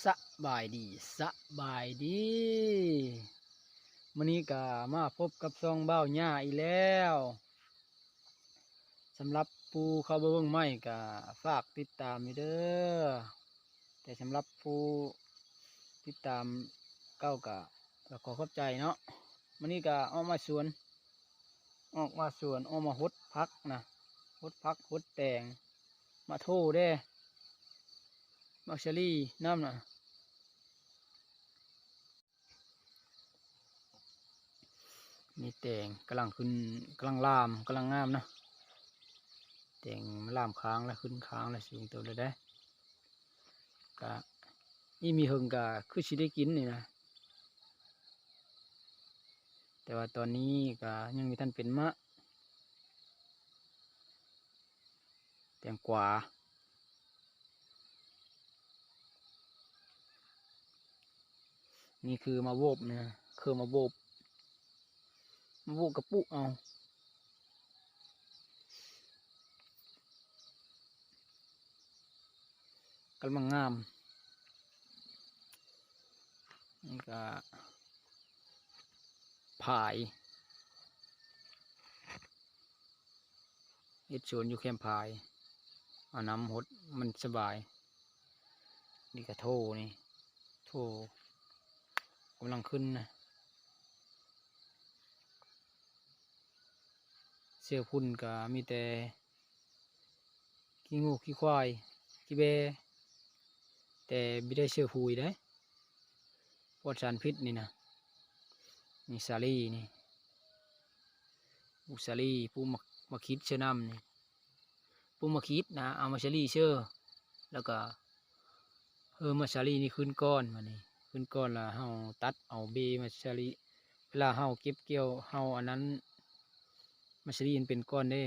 ສະບາຍດີ ສະບາຍດີ ມື້ນີ້ກະມາພົບກັບຊ່ອງບ່າວຫຍ້າອີກແລ້ວ. ສຳລັບຜູ້ເຂົ້າມາເບິ່ງໃໝ່ກະຝາກຕິດຕາມຢູ່ເດີ ແຕ່ສຳລັບຜູ້ຕິດຕາມເກົ່າກະ ກະຂໍຂອບໃຈເນາະ. ມື້ນີ້ກະອອກມາສວນ ອອກມາສວນ ອອກມາຫົດຜັກນະ ຫົດຜັກຫົດແຕງ ມາໂທເດ້ ໝາກສາລີນຳນະ. ນີ້ແຕງກຳລັງຂຶ້ນ ກຳລັງລາມ ກຳລັງງາມເນາະ ແຕງລາມຄ້າງແລ້ວ ຂຶ້ນຄ້າງແລ້ວ ສູງເຕີບແລ້ວເດ້. ກະອີກມີເຫິງກະຄືຊິໄດ້ກິນນີ້ນະ ແຕ່ວ່າຕອນນີ້ກະຍັງບໍ່ທັນເປັນໝາກ ແຕງກວາ. ນີ້ຄືໝາກໂຫວບນະ ຄືໝາກໂຫວບ ໝາກໂຫວບກະປຸເອົາ ກຳລັງງາມ. ນີ້ກະຜາຍ ເຮັດສວນຢູ່ແຄມຜາຍ ເອົານ້ຳຫົດມັນສະບາຍ. ນີ້ກະໂທນີ້ ໂທກຳລັງຂຶ້ນນະ. ເຊື້ອພຸ້ນກະມີແຕ່ຂີ້ງູຂີ້ຄວາຍຂີ້ແບ້ ແຕ່ບໍ່ໄດ້ເຊື້ອຝຸ່ນເດ້ ປອດສານພິດນີ້ນະ. ນີ້ສາລີນີ້ ປູກສາລີ ປູກໝາກ ໝາກຂິດເຊື້ອນ້ຳນີ້ ປູກໝາກຂິດນະ ເອົາໝາກສາລີເຊື້ອ ແລ້ວກະ ເອີ ໝາກສາລີນີ້ຂຶ້ນກ່ອນ ບາດນີ້ຂຶ້ນກ່ອນລະເຮົາຕັດເອົາເບໝາກສາລີ ເວລາເຮົາເກັບກ່ຽວ ເຮົາອັນນັ້ນ ໝາກສາລີມັນເປັນກ້ອນເດ້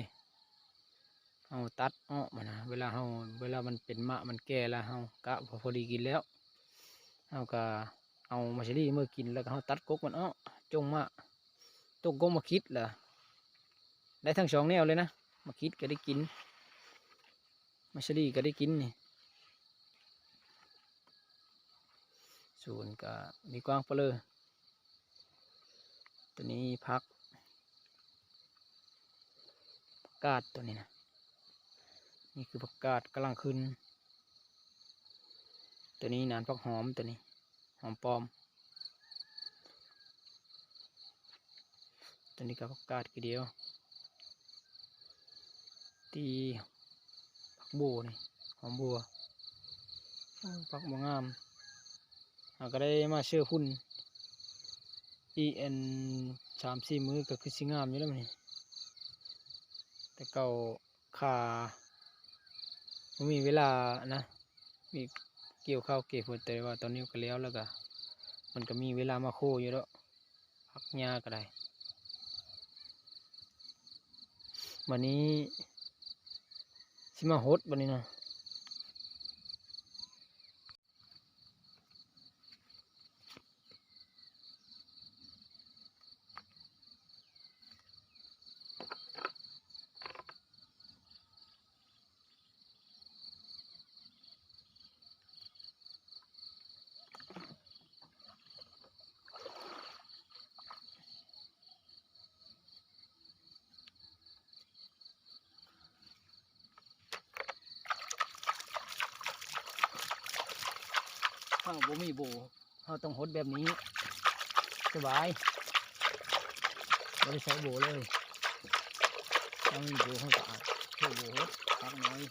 ເຮົາຕັດອອກມານະ ເວລາເຮົາ ເວລາມັນເປັນໝາກ ມັນແກ່ລະ ເຮົາກະພໍ ພໍດີກິນແລ້ວ ເຮົາກະເອົາໝາກສາລີມາກິນ ແລ້ວກະເຮົາຕັດກົກມັນອອກ ຈົ່ງໝາກ ຕົກກົກໝາກຂິດລະ ໄດ້ທັງສອງແນວເລີຍນະ ໝາກຂິດກະໄດ້ກິນ ໝາກສາລີກະໄດ້ກິນນີ້. ສວນກະມີກວ້າງປະເລີ. ໂຕນີ້ຜັກ ຜັກກາດໂຕນີ້ນະ ນີ້ຄືຜັກກາດກຳລັງຂຶ້ນ. ໂຕນີ້ນານຜັກຫອມ ໂຕນີ້ຫອມປ້ອມ. ໂຕນີ້ກະຜັກກາດຄືດຽວ ທີ່ຜັກບົວນີ້ ຫອມບົວ ເອີ ຜັກບົວງາມ. ຫາກະໄດ້ມາເຊື້ອຝຸ່ນອີກອັນສາມສີ່ມື້ກະຄືຊິງາມຢູ່ແລ້ວນີ້ ແຕ່ເກົ່າ ຂາ ບໍ່ມີເວລານະ ມີກ່ຽວເຂົ້າກ່ຽວຜົນ ແຕ່ວ່າຕອນນີ້ກະແລ້ວ ແລ້ວກະມັນກະມີເວລາມາໂຄຢູ່ດອກ ຜັກຫຍ້າກະໄດ້. ບາດນີ້ຊິມາຫົດບາດນີ້ນະ. ເຮົາບໍ່ມີໂບ ເຮົາຕ້ອງຫົດແບບນີ້ ສະບາຍ ບໍ່ໄດ້ໃຊ້ໂບເລີຍ. ເຮົາມີໂບເຮົາກະເອົາໂບຫົດ ຕັກໜ້ອຍ. ເ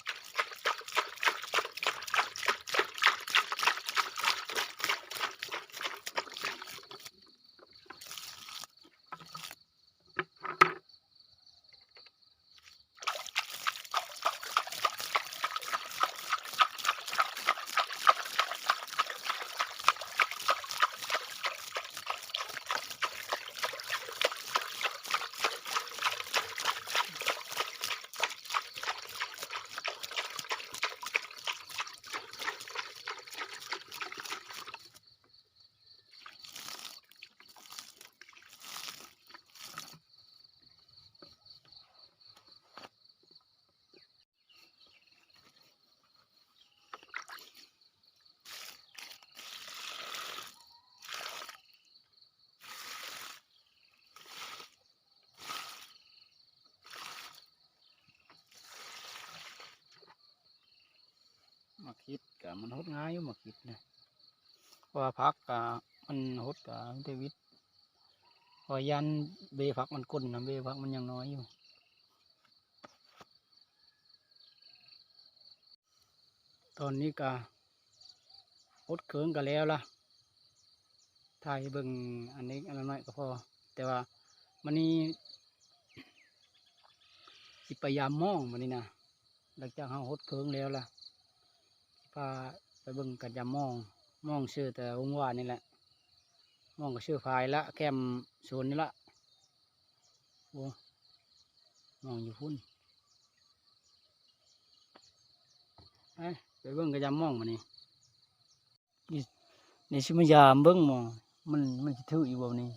ເຫັດກະມັນຫົດງ່າຍຢູ່ ໝາກເຫັດນະ ເພາະວ່າຜັກກະມັນຫົດກະມີແຕ່ຫວິດ ເພາະວ່າຢ້ານເບ້ຜັກມັນກົ້ນນະ ເບ້ຜັກມັນຍັງນ້ອຍຢູ່. ຕອນນີ້ກະຫົດເຄິ່ງກະແລ້ວລະ ຖ່າຍໃຫ້ເບິ່ງອັນເລັກອັນນ້ອຍກະພໍ ແຕ່ວ່າມື້ນີ້ຊິໄປຢາມມອງ ມື້ນີ້ນະ ຫຼັງຈາກເຮົາຫົດເຄິ່ງແລ້ວລະ ຊິພາໄປເບິ່ງການຢາມມອງ ມອງເຊື່ອແຕ່ວາງວານນີ້ແຫຼະ ມອງກະເຊື່ອພາຍລະ ແຄມສວນນີ້ລະ. ໂອ້ ມອງຢູ່ພຸ້ນ ໄປ ໄປເບິ່ງກະຢາມມອງບາດນີ້ ນີ້ ນີ້ຊິມາຢາມເບິ່ງໝໍ ມັນ ມັນຊິຖືກຢູ່ບໍ່ນີ້.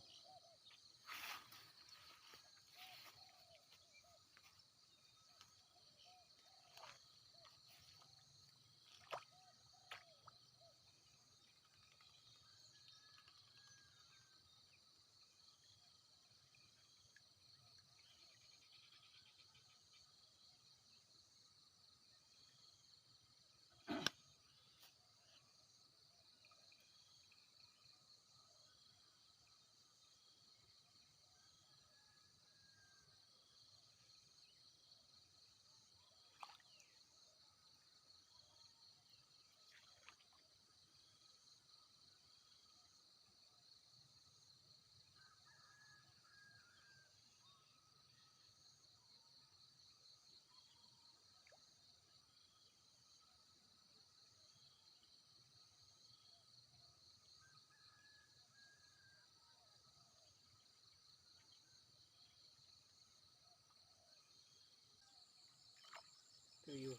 ຖືກຢູ່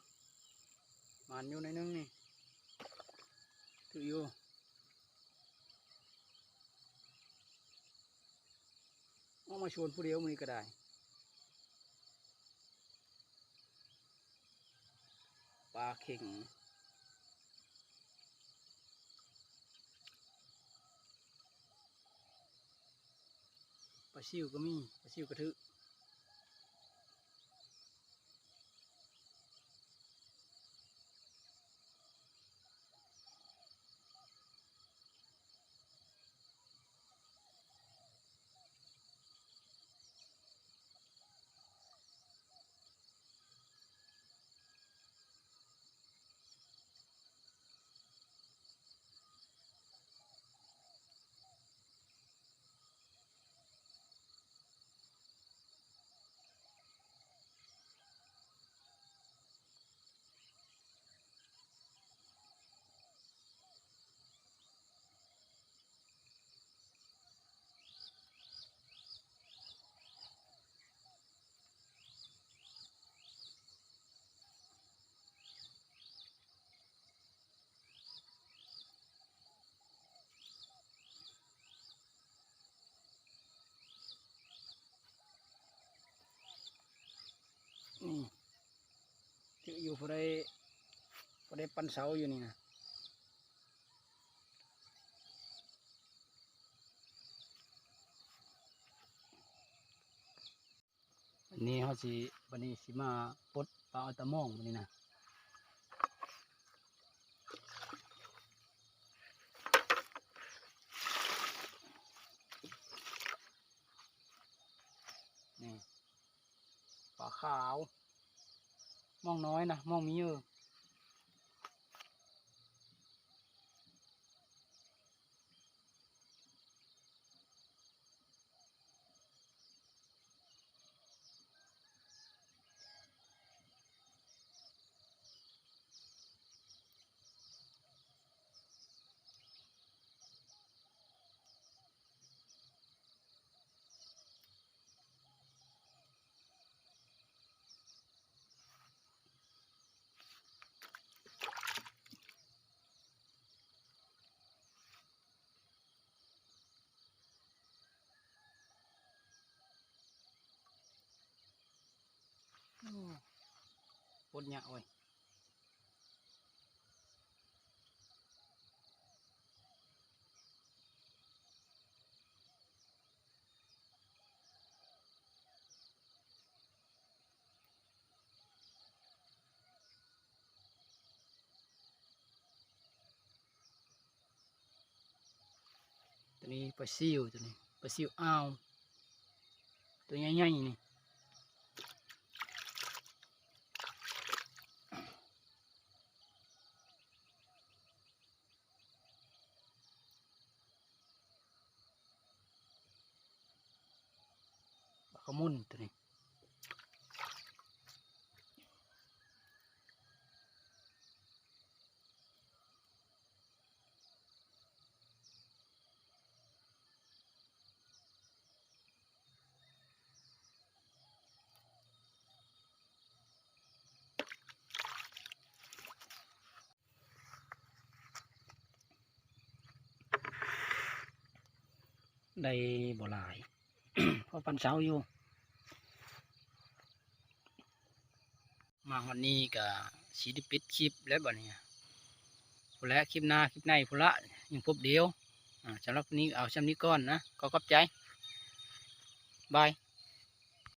ໝານຢູ່ໜ້ອຍໜຶ່ງນີ້ ຖືກຢູ່. ອອກມາສວນຜູ້ດຽວມື້ນີ້ກະໄດ້ ປາເຂັງ ປາຊິວກະມີ ປາຊິວກະຖືກ. ນີ້ ຖືກຢູ່ ພໍໄດ້ ພໍໄດ້ປັ້ນເສົາຢູ່ນີ້ນະ. ອັນນີ້ເຮົາຊິ ບາດນີ້ຊິມາປົດປາເອົາຕາມອງບາດນີ້ນະ ນີ້ ປາຂາວ ມອງນ້ອຍນະ ມອງມີຢູ່. ໂອ້ ປົດຍາກເວີຍ. ນີ້ປາຊິວ ໂຕນີ້ປາຊິວອ່າວ ໂຕໃຫຍ່ໆນີ້ ປາກະມົນໂຕນີ້. ໄດ້ບໍ່ຫຼາຍ ພໍປັນເຊົາຢູ່. ມາຮອດນີ້ກະຊິໄດ້ປິດຄລິບແລ້ວບັດນີ້ ພຸ້ນແຫຼະ ຄລິບໜ້າ ຄລິບໃນພຸ້ນລະ ຍັງພົບດຽວ. ອາ ສຳລັບມື້ນີ້ເອົາຊ່ຳນີ້ກ່ອນນະ ຂໍຂອບໃຈ ບາຍ.